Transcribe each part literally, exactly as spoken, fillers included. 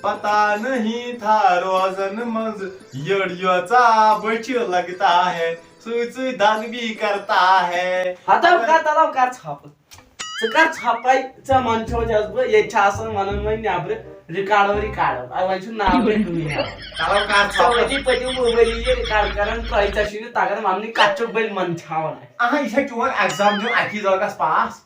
پتہ نہیں تھا روزن منٛز یٔڑ یۄژا بٔچھ لگتا ہے، سۭتۍ سۭتۍ دگ بھی کرتا ہے۔ ہتو کر، تلو کر ژھۄپہٕ۔ ژٕ کر ژھۄپے، ژےٚ منٛدچھو چھس بہٕ، ییٚتہِ چھِ آسان ونان وۄنۍ نٮ۪برٕ ریکارڈو ریکارڈو، اَ، وۄنۍ چھُ ناوٕے کُنی یِوان۔ تلو کر ژےٚ ژھۄپہٕ۔ وٲتی پٔتِم ؤری یہِ ریکارڈ کران، تۄہہِ ژےٚ چھُے نہٕ تگان وننُے، کتھ چھُکھ بٔلۍ منٛدچھاوان اَسہِ۔ اہا، یہِ چھا چون ایگزام دیُن اکی دۄہ گژھ پاس؟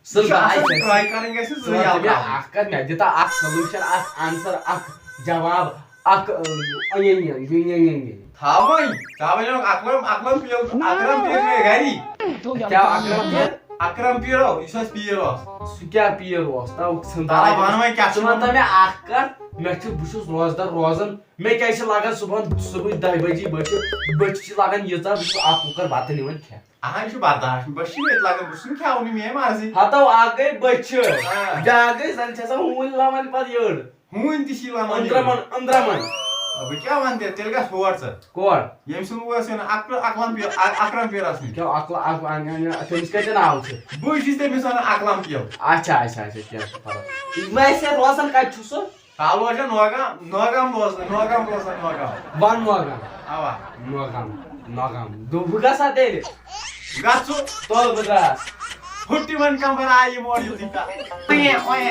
سُہ یہِ چھُ آسان باسہِ۔ ٹراے کرٕنۍ گژھِ ژٕ زٕ ژٕ وَن یَلہٕ مےٚ ترٛاوُن۔ اکھ کتھ، مےٚ دِتا اکھ سولوشن، اکھ آنسر، اکھ جواب، اکھ، اۭں، اۭں، اۭں، اۭں، اۭں، اۭں۔ تھاو وۄنۍ، تھاو وۄنۍ اکھ لم-، اکھ لم پیٖل، اکھ لم پیٖل مےٚ گری۔ کیٛاہ اکھ لم پیٖل؟ اکرم پیٖر او، یُس اَسہِ پیٖر اوس۔ سُہ کیٛاہ پیٖر اوس؟ تَو ژھٕن تَلہ تَلہ۔ وَن وۄنۍ کیٛاہ چھُ ژٕ وَن وَنُن؟ تہٕ مےٚ اکھ کتھ، مےٚ چھُ، بہٕ چھُس روزدار روزان، مےٚ کیٛازِ چھِ لگان صُبحن، صُبحٕچ دَہہِ بجہِ بٔچھِ، بٔچھِ چھِ لگان ییٖژاہ، بہٕ چھُس اکھ کُکر بتہٕ نِوان کھٮ۪تھ۔ اہا، یہِ چھُ برداش، بہٕ چھُس ییٚتہِ لگان، بہٕ چھُس نہٕ کھٮ۪وانٕے، میٲنۍ مرضی۔ ہتو اکھ گٔے بٔچھِ، آ۔ بیٛاکھ گٔے زن چھِ آسان ہوٗنۍ لمن پتہٕ یٔڑ۔ ہوٗنۍ تہِ چھی لمن یٔڑ۔ أنٛدرمن، أنٛدرمن۔ آ، بہٕ کیٛاہ ونہٕ تیٚلہِ، تیٚلہِ گژھ ہور ژٕ۔ کور؟ ییٚمۍ سُنٛد اوس یہِ نہٕ اکھ-، اکھ لم پی-، اَ-، اکرم پیٖرس نِش۔ کیٛاہ اکھ ل-، اکھ، اَ-، اَ-، اَ-، تٔمِس کتہِ ناو چھُ؟ بہٕ چھُس تٔمِس ونان اکھ لم پیٖل۔ اچھا، اچھا، اچھا، کینٛہہ چھُنہٕ پرواے۔ ویسے روزان کتہِ چھُ سُہ؟ کالوجا نوگام، نوگام روزان، نوگام روزان، نوگام۔ ون نوگام۔ اوا۔ نوگام، نوگام۔ دو-، بہٕ گژھا تیٚلہِ؟ گژھُ۔ تُل بہٕ درٛاس۔ پھُٹہِ وۄنۍ کمبر آیہِ یہِ مورٕ یُتھُے کانٛہہ۔ اوے، اوے۔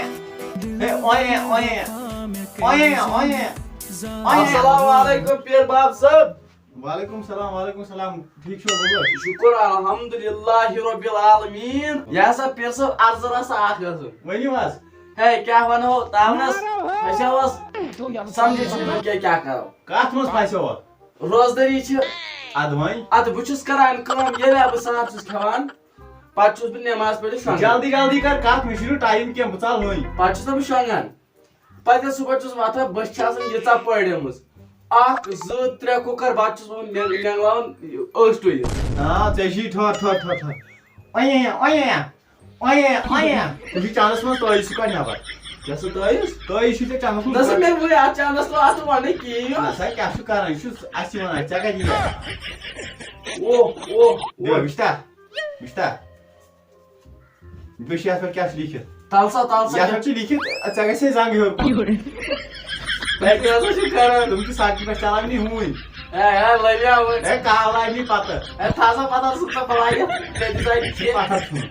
ہے، اوے، اوے۔ اوے، اوے۔ اوے۔ السلام علیکم پیر باب صٲب۔ وعلیکم السلام، وعلیکم السلام۔ ٹھیٖک چھِو بابا؟ شُکُر الحمدللہ رب العالمین۔ یہِ ہسا پیر صٲب عرضہٕ رژھا اکھ ٲسٕم۔ ؤنِو حظ۔ ہے، کیٛاہ وَنو، تاونَس پھسیوس، سمجھے چھُنہٕ وۄنۍ کیٛاہ، کیٛاہ کَرو۔ کَتھ منٛز پھسیوس؟ روزدٲری چھِ۔ اَدٕ وۄنۍ؟ اَدٕ بہٕ چھُس کَران کٲم، ییٚلہِ بہٕ سَحر چھُس کھٮ۪وان، پَتہٕ چھُس بہٕ نٮ۪ماز پٔرِتھ شۄنٛگان۔ جلدی جلدی کَر کَتھ، مےٚ چھُنہٕ ٹایم کینٛہہ، بہٕ ژَلہٕ وۄنۍ۔ پَتہٕ چھُس نہ بہٕ شۄنٛگان۔ پَتہٕ ییٚلہِ صُبحن چھُس وۄتھان، بٔچھ چھِ آسان ییٖژاہ پٔرمٕژ۔ اَکھ، زٕ، ترٛےٚ کُکَر بَتہٕ چھُس بہٕ مٮ۪-، مٮ۪نٛگلاوان ٲٹھ ٹُوِتھ۔ آ، ژےٚ چھِی ٹھوٚر، ٹھوٚر، ٹھوٚر، ٹھوٚر۔ اوٚیے، اوٚیے۔ اوٚیے، اوٚیے۔ یہِ چھُ چانَس منٛز تٲیٖز چھُ کانٛہہ نٮ۪بر۔ کیٛاہ سا تٲیٖز؟ تٲیٖز چھُ ژےٚ چانَس منٛز۔ نہ سا، مےٚ وُنہِ اَتھ چانَس تہٕ اَتھ وَنٕے کِہیٖنۍ۔ نہ سا، کیٛاہ چھُ کَران؟ یہِ چھُ اَسہِ وَنان، ژےٚ کَتہِ یِیہِ؟ اوہ، اوہ، بیٚیہِ اوہ۔ وٕچھتا؟ وٕچھتا؟ وٕچھ یَتھ پٮ۪ٹھ کیٛاہ چھُ لیٖکھِتھ۔ تَل سا، تَل سا، یَتھ کیٛاہ؟ پٮ۪ٹھ چھُ لیٖکھِتھ، ژےٚ گژھِ ہے زنٛگہٕ ہیوٚر کُن۔ تۄہہِ کیٛاہ سا چھِو کَران؟ تِم چھِ سڑکہِ پٮ۪ٹھ چلاونی ہوٗنۍ۔ اے، اے، لَویا وۄنۍ۔ اے، کاو لاگہِ نہٕ پَتہٕ۔ اے، تھاو سا پَتہٕ سُہ ژٕ بَلاے یَتھ، مےٚ دِ سا یہِ یہِ چھُ کینٛہہ۔ پَتھر ژھُن۔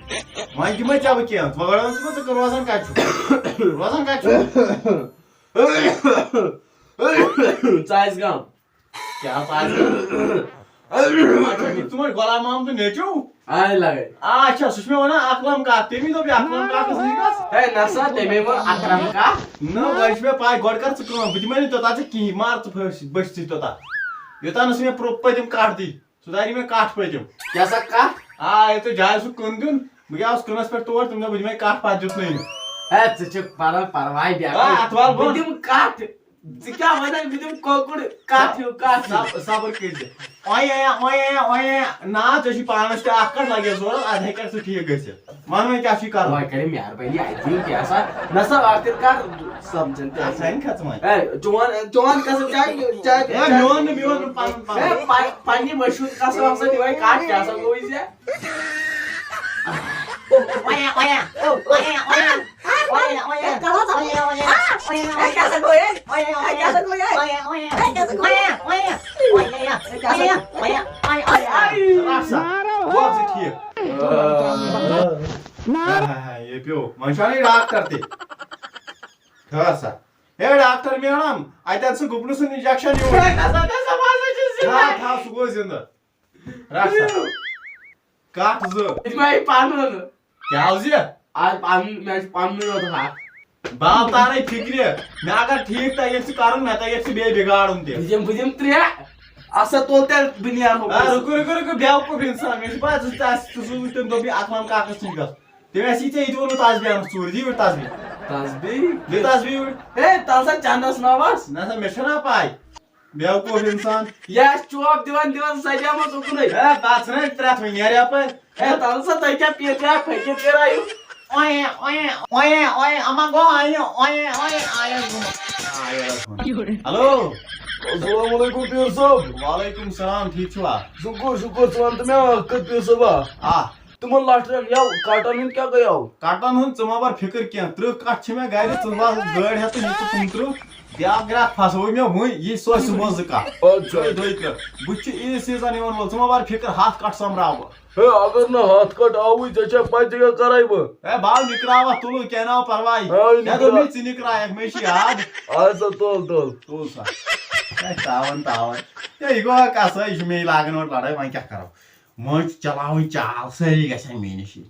وۄنۍ دِمَے ژےٚ بہٕ کینٛہہ۔ ژٕ وَنان چھُکھ ژٕ روزان کَتہِ چھُکھ؟ روزان کَتہِ چھُکھ؟ ژٕ آسہِ گام۔ کیٛاہ پَزِ؟ اچھا، ٹھیٖک، ژٕ وَن غلام محمد نیٚچوٗ؟ آے لَگے۔ آ، اچھا، سُہ چھُ مےٚ وَنان اَکھ لَم کَتھ، تٔمی دوٚپ یہِ اَکھ لَم کَتھ ٲس نہٕ کَتھ۔ ہے، نہ سا، تٔمے ووٚن اَکھ لَم کَتھ۔ نہ، وۄنۍ چھِ مےٚ پَے، گۄڈٕ کَر ژٕ کٲم، بہٕ دِمَے نہٕ توٚتام ژےٚ کِہیٖنۍ، مار ژٕ پھٔسۍ، بٔچھۍ ژٕے توٚتام۔ یوٚتام نہٕ ژٕ مےٚ پرٛو-، پٔتِم کَٹھ دِکھ، سُہ دَرِ مےٚ کَٹھ پٔتِم۔ کیٛاہ سا کَٹھ؟ آ، ییٚلہِ تۄہہِ جایہِ سُہ کٕن دیُن، بہٕ گٔیاوُس کٕنَس پٮ۪ٹھ تور، تٔمۍ دوٚپ، بہٕ دِمَے کَٹھ، پَتہٕ دیُتنَے نہٕ۔ ہے، ژٕ چھُکھ پَران پَرواے، بے آ، اَتھ وَل بہٕ بہٕ۔ دِمہٕ کَٹھ۔ ژٕ کیٛاہ وَنان؟ بہٕ دِمہٕ کۄکُر کَٹھ ہیوٗ، کَٹھ ہیوٗ۔ صب-، صبر کٔرۍ زِ۔ اوے، اوے، اوے، اوے۔ نہ، ژےٚ چھُے پانَس تہِ اَکھ کَٹھ لَگہِ ضوٚرَتھ، اَدٕ ہیٚکَکھ ژٕ ٹھیٖک گٔژھِتھ۔ وَن وۄنۍ کیٛاہ چھُے کَرُن؟ وۄنۍ کَرِ مہربٲنی، اَتہِ دِیِو کینٛہہ سا۔ نہ سا، وَتھ تہِ کَر سَمجھن تہِ اَتھ آسہِ۔ سانہِ کھژٕ وۄنۍ۔ اے، چون، چون قسم، چاہے، چاہے، اے، میون نہٕ، میون نہٕ، پَنُن، پَنُن۔ اے، پَ-، پَننہِ مٔشوٗر قسم ہسا دِوان کَٹھ، کیٛاہ سا گوٚو یہِ ژےٚ؟ رَٹھ سا، گوٚو ژٕ ٹھیٖک۔ ہاے، ہاے، ہاے، یہِ پیوٚو۔ وۄنۍ چھُ اَنٕنۍ ڈاکٹر تہِ۔ ٹھٔہر سا۔ ہے ڈاکٹر میڈم، اَتٮ۪ن سُہ گُپنہٕ سُنٛد انجیکشن یوٗرۍ۔ ہے، نسا، نسا، بہٕ ہسا چھُس زِندٕ۔ تھاو، تھاو، سُہ گوٚو زِندٕ۔ رَٹھ سا۔ کَٹھ زٕ۔ یہِ چھُ مےٚ پَنُن۔ کیٛاہ حظ یہِ؟ آ، پَنُن، مےٚ چھُ پَنُنُے یوت حق۔ بہٕ آو تارے فِکرِ۔ مےٚ اگر ٹھیٖک تَگہِ سُہ کَرُن، مےٚ تَگہِ سُہ بیٚیہِ بِگاڑُن تہِ۔ بہٕ دِمہٕ، بہٕ دِمہٕ ترٛےٚ۔ اَسا تُل تیٚلہِ بہٕ نیرٕ ہُہ۔ آ، رُکو، رُکو، رُکو، بیوقوٗف اِنسان۔ مےٚ چھُ پَے، ژٕ، ژٕ، ژٕ سوٗز تٔمۍ دوٚپ، یہِ اَکھ لَم کاکَس نِش گژھ۔ تٔمۍ آسہِ یہِ ژےٚ یہِ تہِ ووٚنمُت، آز بیٚہنَس ژوٗرِ، دِ یورٕ تَس بیٚیہِ۔ تَس بیٚیہِ؟ دِ تَس بیٚیہِ یورٕ۔ ہے، تَل سا چَندَس ناوَس۔ نہ سا، مےٚ چھَنا پَے۔ بیوقوٗف اِنسان۔ یہِ آسہِ چوب دِوان دِوان سجیمٕژ اُکنُے۔ ہے، بَژھ رَٹہِ پرٛٮ۪تھ وۄنۍ، نیرِ یَپٲرۍ۔ ہے، تَلہٕ سا تۄہہِ کیٛاہ پیٖر چھا، فقیٖر پیٖر آیِو۔ اوے، اوے، اوے، اوے، اما گو آیو، اوے، اوے، آیو۔ ہیلو۔ السلام علیکم پیر صٲب۔ وعلیکم السلام، ٹھیٖک چھِوا؟ شُکُر، شُکُر، ژٕ وَن تہٕ مےٚ اَکھ کَتھ پیر صٲبا۔ آ۔ تِمَن لَٹھٮ۪ن یَو کَٹَن ہُنٛد کیٛاہ گٔیو؟ کَٹَن ہُنٛد ژٕ مہ بَر فِکر کینٛہہ، تٕرٛہ کَٹھ چھِ مےٚ گَرِ، ژٕ وَن گٲڑۍ ہٮ۪تھ تہٕ یہِ تہٕ تِم تٕرٛہ، بیٛاکھ گرٛاکھ پھَسووُے مےٚ وٕنۍ، یہِ سوزِ صُبحس زٕ کَٹھ۔ اچھا۔ دۄیہِ، دۄیہِ تٕرٛہ۔ بہٕ چھُ عیٖد سیٖزَن یِوان وول، ژٕ مہ بَر فِکر، ہَتھ کَٹھ سۄمبراوٕ بہٕ۔ ہے، اگر نہٕ ہَتھ کَٹھ آوُے، ژےٚ چھےٚ پَے ژےٚ کیٛاہ کَرَے بہٕ؟ ہے، بہٕ ہاو نِکراوَتھ تُلہٕ، کینٛہہ نہ پَرواے۔ ہے، مےٚ دوٚپ نِکراو۔ مےٚ ژٕ نِکرایَکھ، مےٚ چھِ یاد۔ اَدٕ سا تُل، تُل۔ تُل سا۔ ہے، تاوَن، تاوَن۔ ہے، یہِ گوٚو کَسٲے، یہِ چھُ مے لاگان اورٕ لَڑٲے، وۄنۍ کیٛاہ کَرو؟ وۄنۍ چھِ چَلاوٕنۍ چال، سٲری گژھن مے نِش یِنۍ۔